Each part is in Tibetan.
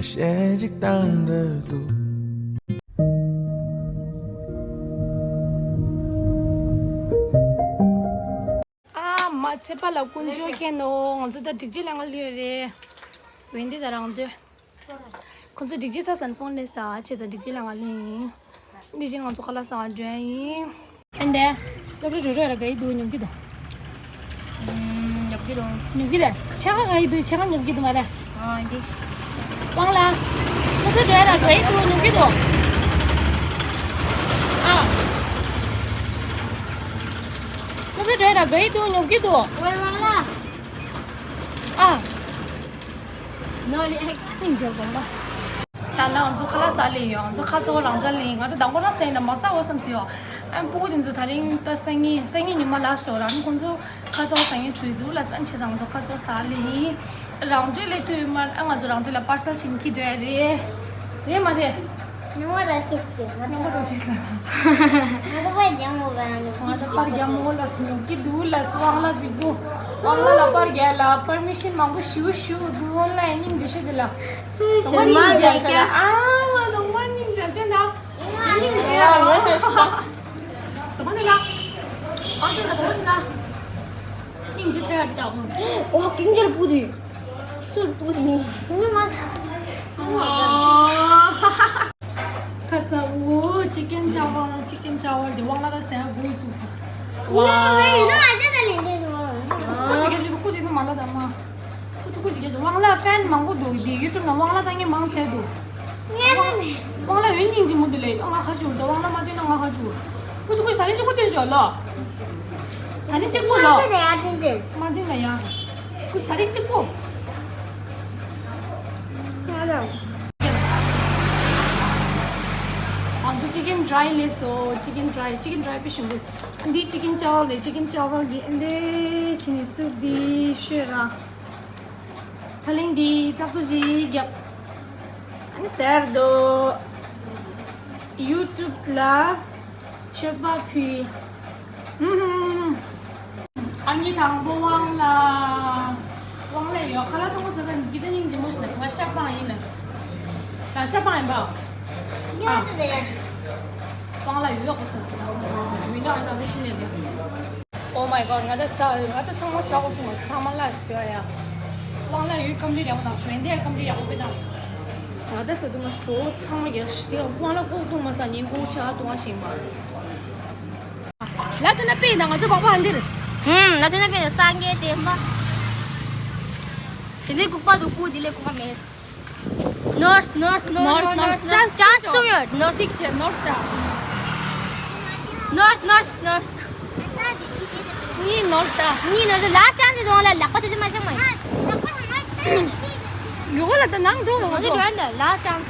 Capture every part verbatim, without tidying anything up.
ཞེ་གཅིག་བཏང་འདོད་འདུག་ཨ་མ་ཚེ་པ་ལ་དཀོན་མཆོག་མཁྱེན་ནོ། ང་ཚོ་ད་སྒྲིག་ཆས་ལེན་ག་སླེབས་ཡོད་རེད། འོན་ཏེ་ད་རང་འདོད། ཁོང་ཚོ་སྒྲིག་ཆས་ས་སན་ཕོན་ལས་ས་བྱས་ཙང་སྒྲིག་ཆས་ལེན་ག་སླེབས་ཡིན། འདི་བཞིན་ང་ཚོ་ཁ་ལག་ཟ་བར་འགྲོ་ཡ་ཡིན། ཨན་དེ། སློབ་གྲྭ་འགྲོ་འགྲོ་ཡ་ལ་དགའ་ཡི་འདུག་ཉོབ་ཀྱི་འདུག་ཨུམ། ཉོབ་ཀྱི་འདུག་ཉོབ་ཀྱི་རེད། ཆེ་ཁ་དགའ་ཡི་འདུག་ཆེ་ཁ་ཉོབ་ཀྱི་འདུག་མ་རེད། ཨ་འདི། དབང་ལགས། སློབ་གྲྭ་འགྲོ་ཡ་ལ་དགའ་ཡི་འདུག་ཉོབ་ཀྱི་འདུག་ཨ། སློབ་གྲྭ་འགྲོ་ཡ་ལ་དགའ་ཡི་འདུག་ཉོབ་ཀྱི་འདུག་ཝེ་དབང་ལགས། ཨ། No reaction. ད་ནང་ང་ཚོ་ཁ་ལག་ཟ་ལེ་ཡོད། ང་ཚོ་ཁ་ཚ་བོ་རང་ཅག་ལེ་ཡིན། ང་ཚོ་དང་པོ་རང་ཟ་ཡིན་ན་མ་ཟ་འོ་བསམ་སི་ཡོད། ཨ་ཕྲུ་གུ་དེ་ཚོ་ད་རིང་ད་སང་ཉིན་སང་ཉིན་ཉི་མ་ལ་སི་ཊི་ཡོད་ར། ཁོང་ཚོ་ཁ་ཚ་བོ་ཟ་ངེས་བྲོས་འདུག་ལ་སང་ཆེ་ཚང་ང་ཚོ་ཁ་ཚ་བོ་ཟ་ལེ་ཡིན། རང་འཇུས་ལེ་ཐུབ་མ་ཨ་ང་ཚོ་རང་འཇུས་ལ་པར་སལ་ཕྱིན་ཁྱི་འདྲ་རེད། རེད་མ་རེད། ཉོ་བ་ར་ཁྱི་ཟེར། ཉོ་བ་ར་ཁྱི་ཟེར། ང་ཚོ་པར་རྒྱག་མོ་བ་ང་ཚོ་པར་རྒྱག་མོ་ལ་སི་ཉོ་གི་འདུག་ལ་སི་དབང་ལགས་རྫིག་པོ། དབང་ལགས་ལ་པར་རྒྱག་ལ་པར་མི་ཤིན་མང་པོ་ཞུ་ཞུ་འདུག་ཨོན་ལ་ཡིན་སྙིང་རྗེ་ཤོས་དེ་ལ། ཟེར་མ་ཟེར་ཀྱང་། ཨ་མ་དང་མ་སྙིང་རྗེ་དེ་ན། སྙིང་རྗེ་ཨ་ལ། ང་ཚོ་ས། དང་མ་ནི་ལ། ཨ་དེ་ན་དང་མ་ནི་ལ། སྙིང་རྗེ་ཆེ་བ་དང་། ཨོ་ཀིང་ཅར་པུ་དེ། སུར་པུ་དེ་མིན། ངས་མ་ས། ཁ་ཚ་བོ། ཅི་ཀེན་ཅ་ཝལ། ཅི་ཀེན་ཅ་ཝལ་དེ་དབང་ལགས་ད་ཟས་དགོས་བཙུགས་ཚར། ཝའོ། ཡིན་ན་ཨ་ཅག་ད་ལེན་དེ་ནོ། ཀུ་ཅི་ཀེན་ཅ་ཀུ་ཅི་ནི་མ་ལ་ད་མ། ཀུ་ཅི་ཀུ་ཅི་ཀེན་ཅ་དབང་ལགས་ཕེན་མང་པོ་འདུག་དེ་ཡུ་ཊུབ་ནང་དབང་ལགས་ད་ངས་མང་ཆེ་འདུག་ངས་ད་ནི། དབང་ལགས་འོན་སྙིང་རྗེ་མོ་དེ་ལས་ང་ཁ་ཆུ་ད་དབང་ལགས་མ་སྟོན་ན་ང་ཁ་ཆུ། ཀུ་ཅི་ཀུ་ཅི་ད་ནི་ཅི་ཀུ་སྟོན་ཆོག་ལོ། ད་ནི་གཅིག་པོ་ལོ། མ་སྟོན་ན་ཡ་སྟོན་ཆོག་མ་སྟོན་ན་ཡ། ཀུ་ཅི་ད་ནི་གཅིག་པོ། ང་ཚོ་ཅི་ཀེན་ཌྲའི་ལས་སོ། ཅི་ཀེན་ཌྲའི། ཅི་ཀེན་ཌྲའི་པི་ཞིམ་པོ། འདི་ཅི་ཀེན་ཅ་ཝལ་རེད། ཅི་ཀེན་ཅ་ཝལ་འདི་འདི་ཕྱི་ནས་སུབ་འདི་ཤོད་ར། ཐ་ལིང་འདི་བཙག་འཐུ་ཞིག་རྒྱབ། ཨ་ནི་ཟེར་དོ། ཡུ་ཊུབ་ལ་མཆོད་པ་ཕུལ། ཨུ་ཧུམ། ཨ་ནི་དང་པོ་དབང་ལགས། དབང་ལགས་ཡོད་ཁ་ལག་ཚང་མ་ཟ་ས་ནི་སྐད་ཆ་སྙིང་རྗེ་མོ་ཞིག་ན་ང་ཤ་པང་ཡིན་ན། ང་ཤ་པང་ཡིན་པ། ཨ། དབང་ལགས་ཡོད་གོ་ས་ས། མི་འདྲ་བ་དང་ཤི་ནས་འདི། Oh my god. ང་ད་ས་ང་ད་ཚང་མ་ས་གོ་ཐུག་མ་ས་ཚང་མ་ལ་ས་ཡོད་ཡ། དབང་ལགས་ཡོད་ཀམ་ལི་རེ་མ་དང་སུ་ཡིན་དེ་ཀམ་ལི་ཡག་པོ་པེ་དང་ས། ང་ད་ས་ཐུག་མ་ས་གྲོ་ཚང་མ་རྒྱག་ཤི་དེ་དབང་ལགས་ལྐོག་ཐུག་མ་ས་ཉིན་གུང་ཆ་ཐུག་མ་ཤིང་མ། ལ་ཏི་ན་པེ་ན་ང་ཚོ་བག་པ་ཨ་འདིར། ཧུམ། ལ་ཏི་ན་པེ་ན་སངས་རྒྱས་བསྟན་པ། དེ་ནས་ལྐུགས་པ་འདུག་པུ་དེ་ལས་ལྐུགས་པ་མེད། North, north, north, north, north, north. Chance གསུམ་ཡོད། North. གཅིག་བྱས་north ད། North, north, north. གཉིས་north ད། གཉིས་north ད། Last chance དེ་ལ་ལག་པ་དེ་དེ་མ་བྱུང་མ་ཡིན། ཡོ་ག་ལ་ད་ནང་འགྲོ་ང་ཚོ་འགྲོ་ཡ་ད་last chance.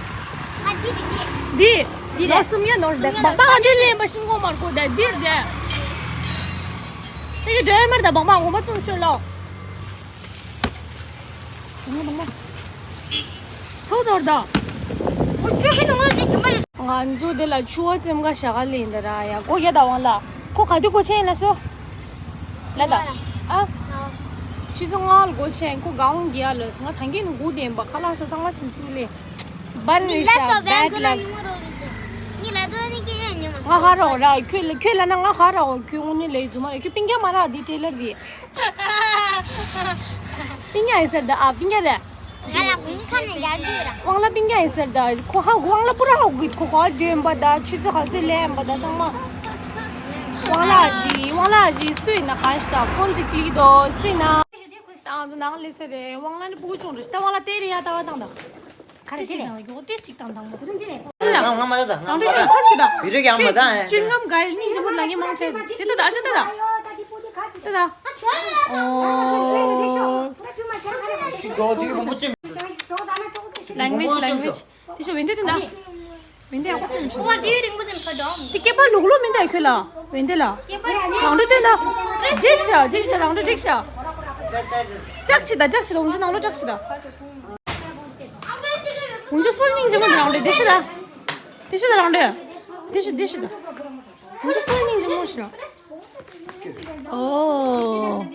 འདི། འདི་རེད། North གསུམ་ཡ་north ད། བག་པ་ང་འདི་ལེན་པ་ཤིང་གོང་མར་གོ་ད་འདིར་ད། དེ་གི་འགྲོ་ཡ་མར་ད་བག་པ་ངོ་མ་བཙུམ་ཤོད་ལོ། ཚོགས་དོར་དང་། ང་ཚོ་དེ་ལ་ཆུ་བ་ཙེམ་ཀ་ཞག་ལེན་འདི་ར་ཡ་གོ་ཡ་ད་དབང་ལགས་ཁོ་ག་དུས་གོ་ཆེན་ལ་སོ། ལ་ད། ཨ། ཆུ་ཚོད་ལྔ་ལ་གོ་ཆེན་ཁོ་ག་འོང་གི་ཡ་ལ་སོ་ང་ཐང་གི་ནུ་གུ་ལྡན་པ་ཁ་ལག་ས་ཚང་མ་ཕྱིན་ཚུལ་ལས། Bad wish, bad luck. ང་ཧ་རོགས་ར་ཁྱོད་ལ་ཁྱོད་ལ་ན་ང་ཧ་རོགས་ཁྱོད་དངོས་གནས་ལས་རྫུན་མ་རེད། ཁྱོད་སྤུན་ཀྱག་མ་ར་འདི་ཊེ་ལར་རེད། སྤུན་ཀྱག་ཡིན་ཟེར་ད། ཨ་སྤུན་ཀྱག་རེད། ང་ལ་བུ་ཁ་ནས་རྒྱག་རྒྱུ་ར། དབང་ལགས་སྤུན་ཀྱག་ཡིན་ཟེར་ད། ཁོ་ཧ་གོ་དབང་ལགས་པུ་ར་ཧ་གོ་གི་ཁོ་ག་འདྲེན་པ་ད་ཆུ་ཚོད་ག་ཚོད་ལེན་པ་ད་ཚང་མ། དབང་ལགས་ཀྱི་དབང་ལགས་ཀྱི་སུ་ཡིན་ན་ག་ཞིག་ད་ཁོང་ཅིག་ཀླིག་དོ་སུ་ཡིན་ན། ད་ང་ཚོ་ནང་ལས་ས་རེད། དབང་ལགས་ནི་སྤུ་གུ་ཆུང་རེད་ད། དབང་ལགས་དེ་རེད་ཡ་ད་བ་དང་ད། ཏི་ཞིག་དང་ཡོ་ཏི་ཞིག་དང་དང་པོ། ང་མ་ད་ད་ང་མ་ད་ཁ་ཞིག་ད། བི་རེ་ཀ་ཡང་མ་ད། ཅུན་ངམ་ག་ཡི་སྙིང་རྗེ་མོ་ལ་ངས་མང་ཆེ་དེ་ད་ད་ཨ་ཅེ་ད་ད། ད་ད། ཨོ། language language དེ་ཤོ་བེན་དེ་ད་ད། བེན་དེ་ཡག་པོ་ཅིག་མི་ཤེས། དེ་སྐེད་པ་ལུག་ལུག་མིན་ད་ཁྱོད་ལ་བེན་དེ་ལ། རང་འདྲ་དེ་ད། འགྲིག་ཤག་འགྲིག་ཤག་རང་འདྲ་འགྲིག་ཤག་ཀྲག་ཆི་ད་ཀྲག་ཆི་ད་འུན་ཆུ་ནང་ལོ་ཀྲག་ཆི་ད། འུན་ཆུ་ཧྥུལ་སྙིང་རྗེ་མོ་འདི་རང་འདྲ་དེ་ཤི་ད། དེ་ཤི་ད་རང་འདྲ། དེ་ཤི་དེ་ཤི་ད། འུན་ཆུ་ཧྥུལ་སྙིང་རྗེ་མོ་ཤི་ད། ཨོ།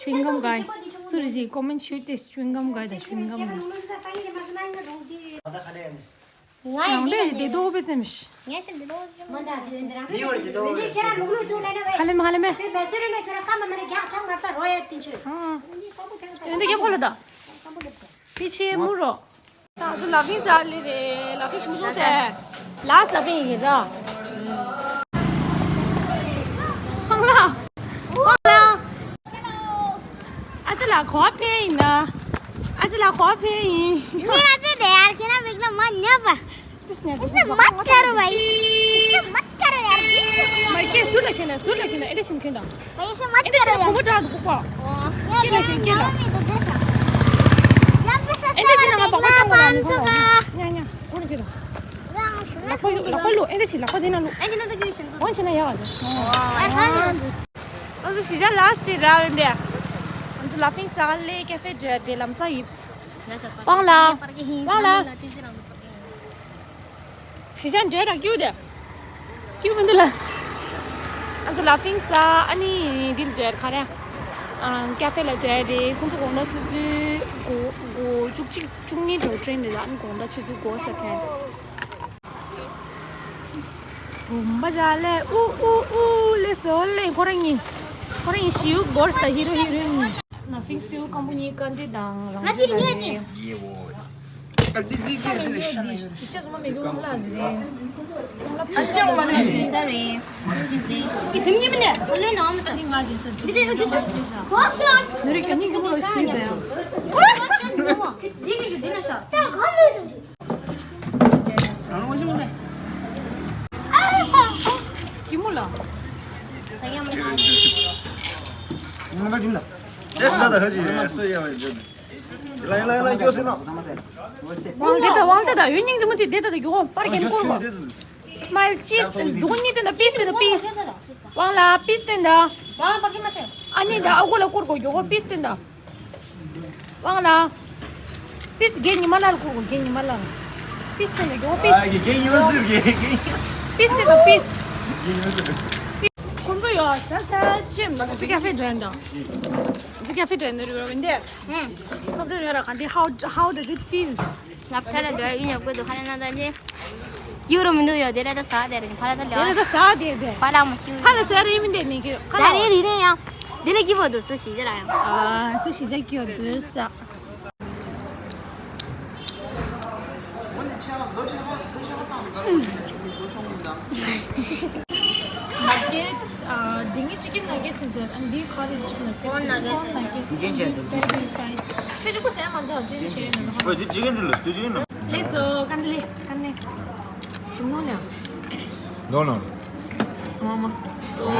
Chewing gum guy. སུ་རེད་ཅིག་ཀོ་མེན་ཊི་ཞུས་ཏེ། chewing gum guy དང་chewing gum guy. ང་ཡང་ཡང་འདྲ་ཞིག་བསྡད་འདུག་པས་ཙམ་ཞིག་ཡང་ཞིག་འདུག་མི་འདུག་མི་འདུག་ཁ་ལེ་མ་ཁ་ལེ་མེ། ཨ། ཡོན་ཏན་རྒྱབ་ཁོ་ལ་ད། ཕི་ཆེ་མུ་རོ། ད་ང་ཚོ་ལ་ཕིང་ཟ་ལེ་རེད། ལ་ཕིང་ཞིམ་བྱུང་ཟེར། ལ་སི་ལ་ཕིང་ཡིན་ར། ཧང་ལ། ཧང་ལ། ཨ་ཅེ་ལགས་ག་པར་ཕེབས་ཡིན་ན། ཨ་ཅེ་ལགས་ག་པར་ཕེབས་ཡིན། ངས་ཨ་ཅེ་དེ་ཡར་ཁྱེད་རང་བིག་ལ་མ་ཉོས་པ། इसने मत करो भाई। इससे मत करो यार। मैं के सुन के ना, सुन के ना, एडे सुन के ना। भाई, इसे मत एडे करो सुन यार। को डाल दो को। ओ, यार, एडे सुन के ना। यहाँ पे सब एडे सुन ना, बाबा को पाँच सौ का। या, या, कौन के ना? लखो, लखो लो, एडे सुन, लखो देना लो। एडे ना तो क्यों सुन? कौन सुना यार? ओ, यार, हाँ। ང་ཚོ་གཞིས་ཆགས་ལ་སི་ཊི་ར་བན་དེ། ང་ཚོ་ལ་ཕིང་ཟ་ལེ་ཀེ་ཧྥེ་འགྲོ་དེ་ལམ་སང་ཡིབས། དབང་ལ། དབང་ལ། གཞིས་ཆགས་འགྲོ་དང་ཀྱུ་དེ། ཀྱུ་མི་འདུག་ལ། ང་ཚོ་ལ་ཕིང་ཟ་ཨ་ནི་འདི་ལ་འགྲོ་ག་རེ། ཨ། ཀེ་ཧྥེ་ལ་འགྲོ་རེད། ཁོང་ཚོ་དགོང་དག་ཆུ་ཚོད་དགུ་དགུ་བཅུ་གཅིག་བཅུ་གཉིས་འགྲོ་ཊེ་རེན་རེད་ལ། ཨ་ནི་དགོང་དག་ཆུ་ཚོད་དགུ་ཟ་ཐེན། བུམ་པ་ཇ་ལེ་ཨུ་ཨུ་ཨུ་ལེ་སོ་ལེ། ཁོ་རང་གཉིས། ཁོ་རང་གཉིས་ཞིའུ་སྒོར་སྟ་ཧི་རོ་ཧི་རོ་གཉིས། ན་ཕིང་སིའུ་ཁམ་པོ་གཉིས་ཀ་འདི་དང་རང་འདི་ལ་རེད། ཤ་མེད་ཡོད་འདི། ཤ་ཟ་མ་མེད་གི་ཨོ་ལ་ཟི་རེད། ཨོ་ལ་ཕུ་སྐྱོང་མ་ལ་ཟི་རེད། ཟ་རེད། འདི་ཟིན་གྱི་མིན་ནས་ཨོ་ལེ་ནང་མི་ཟ། འདི་ང་ཇི་ཟ། འདི་འདི་འདི་ཤ། གོ་ཤ། ནུ་རི་ཁ་གཉིས་ཀྱི་ཨོ་ལ་ཟི་རེད། འདི་གི་ཞུ་འདི་ན་ཤ། ད་ག་མེད་འདུག་ཀྱི་མོ་ལ། དབང་དེ་དང་དབང་དེ་དང་ཡོད་སྙིང་རྗེ་མོ་དེ་དེ་དང་མགྱོགས་པར་གྱེན་སྐོར་མ། སྨའིལ་ཅིས་འདུག་གཉིས་དེ་དང་པིས་དེ་དང་པིས། དབང་ལ་པིས་དེ་དང་། ཨ་ནི་དང་ཨ་ཁུ་ལ་བསྐུར་དགོས། མགྱོགས་པར་པིས་དེ་དང་། དབང་ལ། པིས་རྒན་ཉི་མ་ལགས་ལ་བསྐུར་དགོས། རྒན་ཉི་མ་ལགས། པིས་དེ་ལ་མགྱོགས་པིས། ཨ། རྒན་ཉི་མ་ཟེར། རྒན། རྒན། པིས་དེ་དང་པིས། རྒན་ཉི་མ་ཟེར། ཁོང་ཚོ་ཡོད་ས་ས་ཅིམ་ང་ཚོ་ཀ་ཧྥེ་འགྲོ་ཡིན་དང་། ང་ཚོ་ཀ་ཧྥེ་འགྲོ་ཡིན་ནོ་རེད་པ། འདི། ཧུམ། ཁོང་ཚོ་ཡོད་ར་ག་འདི། how how does it feel? ང་ཕ་ལ་འགྲོ་ཡིན་ཡོད་དགོས་འདུག་ཁ་ལེ་ན་ད་ནི། སྐྱིད་རུ་མི་འདུག་ཡོད་དེ་ལས་ད་ཟ་དེ་རེད། ཕ་ལ་ད་ལེ། དེ་ལས་ད་ཟ་དེ་དེ། ཕ་ལ་མ་སྐྱིད་རུ། ཕ་ལ་ཟ་རེ་མི་འདེད་ནི་ཁྱོད་ཁ་ཟ་ལ་རེ་རེ་རེ་ཡང་། དེ་ལས་སྐྱིད་པོ་འདུག་སུ་ཞིག་ཅི་ལ་ཡང་། ཨ། སུ་ཞིག་ཅི་སྐྱིད་པོ་འདུག་ས། Nuggets, ཨ། འདི་ངའི་chicken nuggets ཡིན་ཟེར། ཨ། འདི་curry chicken nuggets, corn nuggets. འདི་ཅན་བྱས་འདུག Peri peri fries. ཁྱོད་གཅིག་པུ་ཟས་མ་འདུག་ཅན་བྱས་ནས། ཨོ། འདི་chicken འདི་ལ་འདི་chicken ལ། ལགས་སོ། ཀན་ལི་ཀན་ལི། ཞིམ་ནོ་ལ། No, no. མ་མ། ཨ།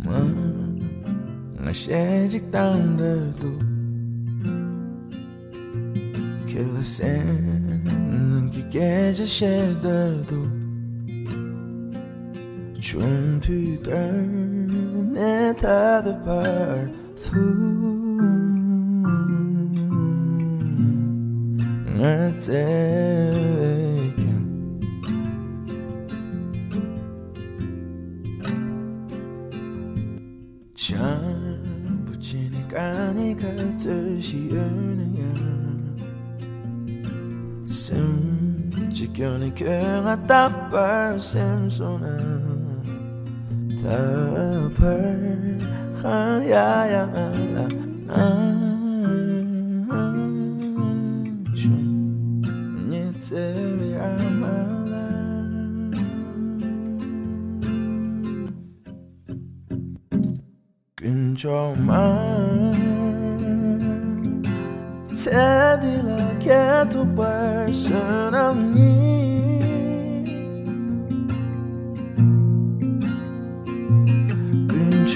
མ། ང་གཞས་ཅིག་བཏང་འདོད་འདུག་ཁྱེད་ལ་སེམས་ནང་གི་སྐད་ཆ་བཤད་འདོད་འདུག་ཆུང་དུས་ཀ་ནས་ད་ལྟ་བར་དུ་ང་བརྩེ་བས་ཀྱང་བྱམས་པོ་བྱས་ནས་དཀའ་ངལ་ག་ཚོད་ཞིག་ཡོད་ན་ཡང་། སེམས་ཀྱི་སྐྱོན་ནི་ཁྱོད་ང་རྟག་པར་སེམས་སོང་ན། ད་བར་ཧང་ཡ་ཡ་ང་ལ་ང་ཆུང་ཉེ་བརྩེ་བའི་ཨ་མ་ལ། དཀོན་མཆོག་མ། ཚེ་འདི་ལ་ཁྱེད་ཐུག་པར་བསོད་ནམས་ཉིད། དཀོན་མཆོག་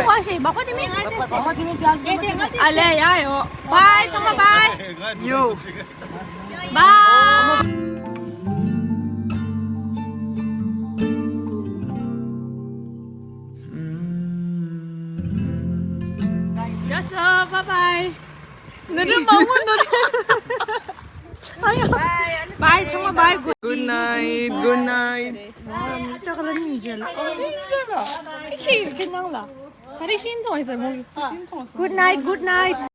མི་གོ་ཤེས་མག་པ་དེ་མི། ཨ་ལས་ཡ་ཡོ། བའི་ཚང་མ་བའི། ཡོ། བའི། ཡ་སོ་བའི་བའི། ནུ་རུ་མང་པོ་ནུ་རུ། ཨ་ཡོ། བའི་ཚང་མ་བའི། Good night, good night. ཅག་ལ་ནིང་ཇེ་ལ། ཁྱེད་ཁྱེད་ནང་ལ། ད་རེས་ཤིན་ཐོང་ཡིན་ཟེར་མོ། ཤིན་ཐོང་ཟེར། Good night, good night.